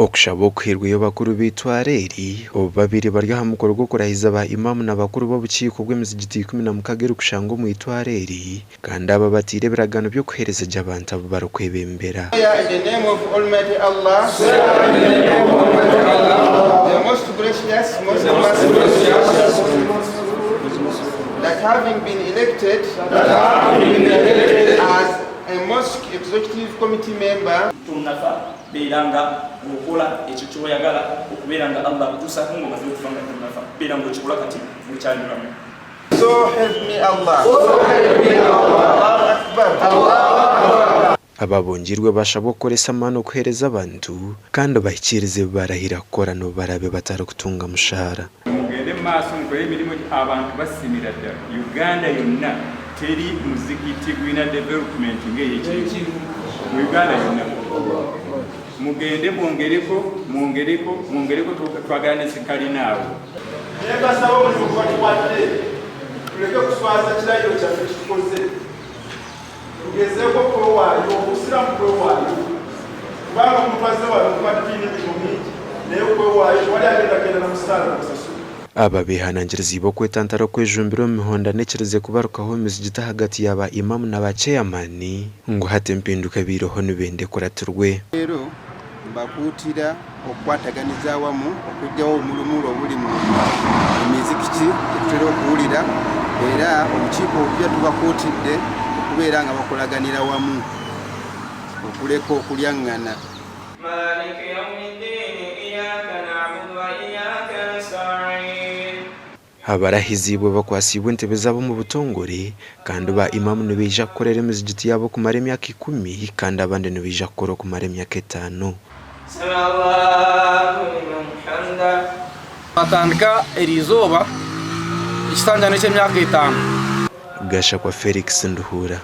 Okushaba okuhairweyo bakuru b'eitwaro eri obu babaire bari aha mukoro gw'okurahiza ba Imam na bakuru b'obukiiko bw'emizigiti 16 erikushangwa omu itwaro eri kandi aba bataire ebiragaano by'okuheereza gye abantu abu barikwebembera. Swear in the name of Almighty Allah, the most gracious, most merciful, that having been elected as a mosque executive committee member, Tonafa, beera nga okola ekyo kyoyagala okubeera nga Allah akutuusaako nga omaze okufa nga tonafa, beera nga okikola kati ng'okyali mulamu. So help me Allah. Allahu Akbar. Ababungirwe bashabwa kukoresa amaani okuheereza abantu kandi bahikiirize ebi barahira kukora n'obu baraabe batarikutunga mushaara. Mugende mu maaso mukore emirimo gye abantu basimira ddala. Uganda yonna teri muzikiti gulina development nga eyekiriwo mu Uganda yonna. Mugende mwongereko mwongereko mwongereko twagala ne zikalina awo. Nembasaba omulimu gubatuwadde tuleke kuswaza kirayiro kyaffe kitukoze tugezeeko okwewaayo obusiraamu kwewaayo kubanga omuntu azze wano tubadde tulina emirimu mingi naye okwewaayo tewali agenda kugenda na musaala gusasule. Aba beehanangiriziibwe okwetantara okwejumbira omu mihondano ekirize kubarukaho omu mizigiti ahagati ya ba Imam na ba Chairman ngu hati empinduka ebaireho nibenda ekuratirwe. Leero mbakuutira okukwataganiza awamu okuggyawo obumulumulu obuli mu mizikiti gyetutera okuwulira era obukiiko obupya tubakuutidde okubeera nga bakolaganira wamu okuleka okulyaŋŋana. Abarahiziibwe bakwasiibwe entebe zaabo omu butongore kandi ba Imam nibaija kukorera emizigiti yaabo okumara emyaka ikumi kandi abandi nibaija kukora okumara emyaka etaano. Twatandika eriizooba ekisanja n'eky'emyaka etaano. Gashakwa Felix Nduhuura.